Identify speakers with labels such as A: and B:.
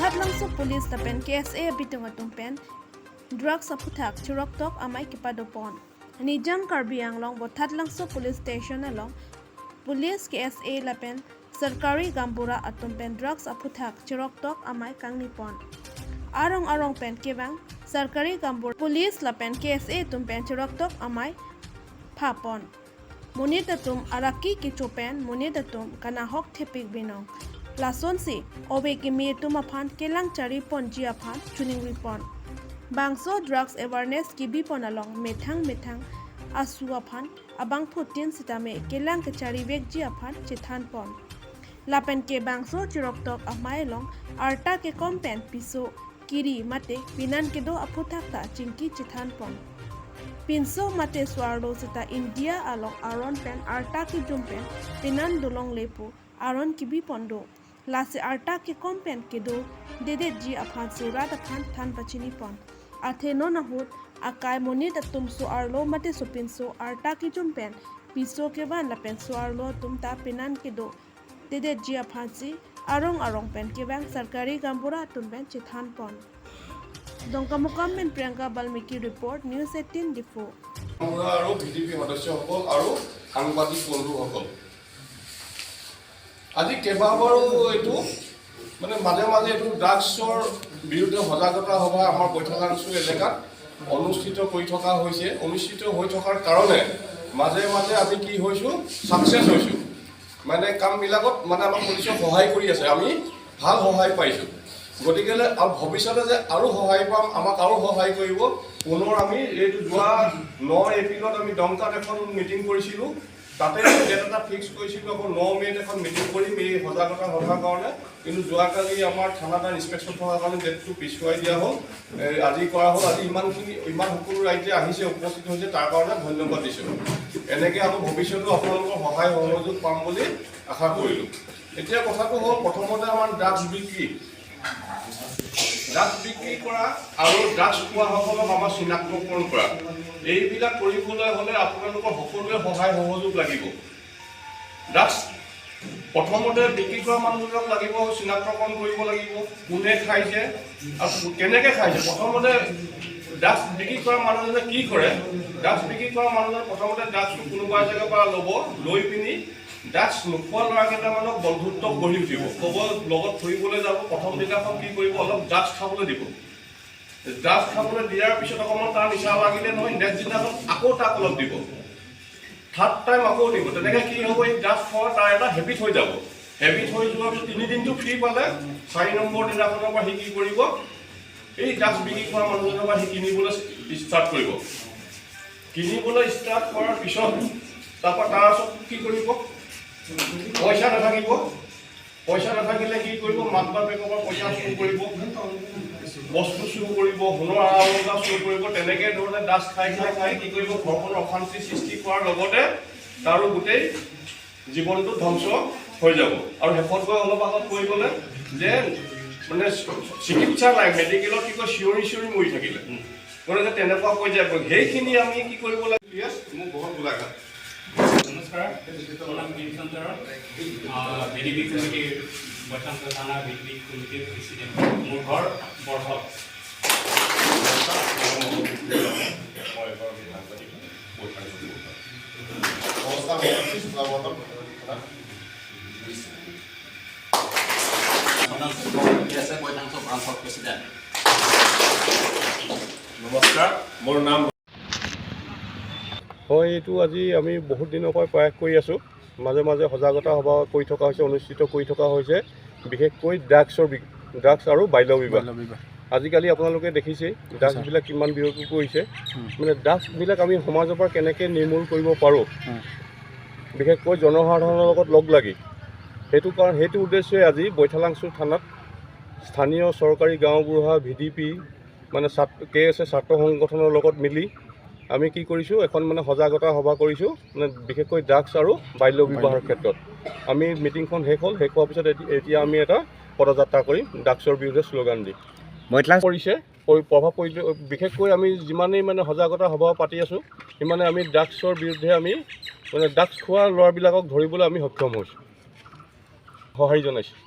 A: Bothatlangso police lapen KSA bitung atum pen drugs aputhak chirok tok amai kipadopon. Nijang Karbi Anglong Bothatlangso police station along police KSA lapen sarkari gambura atum pen drugs aputhak chirok tok amai kangnipon. Arong arong pen kebang sarkari gambur police lapen KSA tum pen chirok tok amai phapon. Munitatum araki kichopen munitatum kanahok thepik binong. Lasonsi obe kimi tumaphan kelang chari pon jiaphan chuning pon. Bangso drugs awareness kibi pon along methang methang asuaphan abang phutin sitame kelang kachari bek jiaphan chithan pon. Lapen ke bangso chirok tok amailong arta ke kompen piso kiri mate pinan ke do aputhakta chingki chithan pon. Pinso mate swardo sita India along aron pen arta ki jumpen pinan dolong lepu aron kibi pondo. Lase arta ke kompen kedo dede ji aphan se rata phan than pachini pon. Athe no nahut akai moni tatum so arlo mate so pinso arta ki jumpen piso ke van lapen so arlo tum ta pinan kedo dede ji aphan si arong arong pen ke bang sarkari gambura tumben chithan pon. Dongkamukam men Priyanka Balmiki report, News 18 Diphu.
B: আৰু VDP সদস্যসকল আৰু সাংবাদিক বন্ধুসকল, আজি কেইবাবাৰো এইটো মানে মাজে মাজে এইটো ড্ৰাগছৰ বিৰুদ্ধে সজাগতা সভা আমাৰ বৈঠালাংছু এলেকাত অনুষ্ঠিত কৰি থকা হৈছে। অনুষ্ঠিত হৈ থকাৰ কাৰণে মাজে মাজে আমি কি হৈছোঁ, ছাকচেছ হৈছোঁ। মানে কামবিলাকত মানে আমাক পুলিচক সহায় কৰি আছে, আমি ভাল সহায় পাইছোঁ। গতিকেলৈ আৰু ভৱিষ্যতে যে আৰু সহায় পাম, আমাক আৰু সহায় কৰিব। পুনৰ আমি এইটো যোৱা 9 এপ্ৰিলত আমি দমকাত এখন মিটিং কৰিছিলোঁ। তাতে ডেট এটা ফিক্স কৰিছিলোঁ, আকৌ 9 মে'ত এখন মিটিং কৰিম এই সজাগতা সভাৰ কাৰণে। কিন্তু যোৱাকালি আমাৰ থানাত ইনস্পেকশ্যন থকাৰ কাৰণে ডেটটো পিছুৱাই দিয়া হ'ল, এই আজি কৰা হ'ল। আজি ইমানখিনি ইমান সকলো ৰাইজে আহিছে, উপস্থিত হৈছে, তাৰ কাৰণে ধন্যবাদ দিছোঁ। এনেকৈ আকৌ ভৱিষ্যতেও আপোনালোকৰ সহায় সহযোগ পাম বুলি আশা কৰিলোঁ। এতিয়া কথাটো হ'ল, প্ৰথমতে আমাৰ ড্ৰাগছ বিক্ৰী কৰা আৰু ড্ৰাগছ খোৱাসকলক আমাৰ চিনাক্তকৰণ কৰা, এইবিলাক কৰিবলৈ হ'লে আপোনালোকৰ সকলোৱে সহায় সহযোগ লাগিব। ড্ৰাগছ প্ৰথমতে বিক্ৰী কৰা মানুহজনক লাগিব, চিনাক্তকৰণ কৰিব লাগিব, কোনে খাইছে আৰু কেনেকৈ খাইছে। প্ৰথমতে ড্ৰাগছ বিক্ৰী কৰা মানুহজনে কি কৰে? ড্ৰাগছ বিক্ৰী কৰা মানুহজনে প্ৰথমতে ড্ৰাগছটো কোনোবা এজেগাৰ পৰা ল'ব, লৈ পিনি ড্ৰাগছ নোখোৱা ল'ৰা কেইটামানক বন্ধুত্ব গঢ়ি উঠিব, ক'ব লগত ফুৰিবলৈ যাব। প্ৰথম দিনাখন কি কৰিব? অলপ ড্ৰাগছ খাবলৈ দিব। ড্ৰাগছ খাবলৈ দিয়াৰ পিছত অকণমান তাৰ নিচা লাগিলে নহয়, নেক্সট দিনাখন আকৌ তাক অলপ দিব, থাৰ্ড টাইম আকৌ দিব। তেনেকৈ কি হ'ব? এই ড্ৰাগছ খোৱা তাৰ এটা হেবিট হৈ যাব। হেবিট হৈ যোৱাৰ পিছত তিনিদিনটো ফ্ৰী পালে, 4 নম্বৰ দিনাখনৰ পৰা সি কি কৰিব? এই ড্ৰাগছ বিক্ৰী কৰা মানুহজনৰ পৰা সি কিনিবলৈ ষ্টাৰ্ট কৰিব। কিনিবলৈ ষ্টাৰ্ট কৰাৰ পিছত তাৰপৰা তাৰ পাছত কি কৰিব? পইচা নাথাকিব। পইচা নাথাকিলে কি কৰিব? মাক বাপেকৰ পৰা পইচা চুৰ কৰিব, বস্তু চুৰ কৰিব, সোণৰ আ-অলংকাৰ চুৰ কৰিব। তেনেকে ধৰণে ড্ৰাগছ খাই খাই খাই কি কৰিব? ঘৰখনৰ অশান্তি সৃষ্টি কৰাৰ লগতে তাৰো গোটেই জীৱনটো ধ্বংস হৈ যাব। আৰু শেষত গৈ অলপ আগত কৈ গ'লে যে মানে চিকিৎসা নাই, মেডিকেলত কি কয়, চিঞৰি চিঞৰি মৰি থাকিলে। গতিকে তেনেকুৱা কৈ যায়। সেইখিনি আমি কি কৰিব লাগে? য়েছ, মোৰ ঘৰ গোলাঘাট।
C: নমস্কাৰ, মোৰ নাম ভীমচন্দ তেৰণ, ভিডিপি কমিটিৰ, বৈঠালাংছ থানা ভিডিপি কমিটিৰ প্ৰেচিডেণ্ট। মোৰ ঘৰ বৰহল।
B: মই এগৰাকী সাংবাদিক, বৈঠালাংছু।
D: নমস্কাৰ, মই কৃষ্ণ বৰ্মন, থানা।
E: চন্দন আছে, বৈঠালাংছ ব্ৰাঞ্চৰ প্ৰেচিডেণ্ট।
D: নমস্কাৰ, মোৰ নাম
B: হয়, এইটো আজি আমি বহুত দিনৰ পৰা প্ৰয়াস কৰি আছোঁ। মাজে মাজে সজাগতা সভা কৰি থকা হৈছে, অনুষ্ঠিত কৰি থকা হৈছে, বিশেষকৈ ড্ৰাগছ আৰু বাল্য বিবাহ। আজিকালি আপোনালোকে দেখিছেই ড্ৰাগছবিলাক কিমান বিয়পি পৰিছে। মানে ড্ৰাগছবিলাক আমি সমাজৰ পৰা কেনেকৈ নিৰ্মূল কৰিব পাৰোঁ, বিশেষকৈ জনসাধাৰণৰ লগত লগ লাগি, সেইটো কাৰণ সেইটো উদ্দেশ্যে আজি বৈঠালাংছু থানাত স্থানীয় চৰকাৰী গাঁওবুঢ়া, ভিডিপি, মানে ছাত্ৰ, কেএছএ ছাত্ৰ সংগঠনৰ লগত মিলি আমি কি কৰিছোঁ, এখন মানে সজাগতা সভা কৰিছোঁ, মানে বিশেষকৈ ড্ৰাগছ আৰু বাল্য বিবাহৰ ক্ষেত্ৰত। আমি মিটিংখন শেষ হ'ল। শেষ হোৱাৰ পিছত এতিয়া আমি এটা পদযাত্ৰা কৰিম ড্ৰাগছৰ বিৰুদ্ধে শ্লোগান দি। পৰিছে, প্ৰভাৱ পৰিলে। বিশেষকৈ আমি যিমানেই মানে সজাগতা সভা পাতি আছোঁ, সিমানে আমি ড্ৰাগছৰ বিৰুদ্ধে আমি মানে ড্ৰাগছ খোৱা ল'ৰাবিলাকক ধৰিবলৈ আমি সক্ষম হৈছোঁ, সঁহাৰি জনাইছোঁ।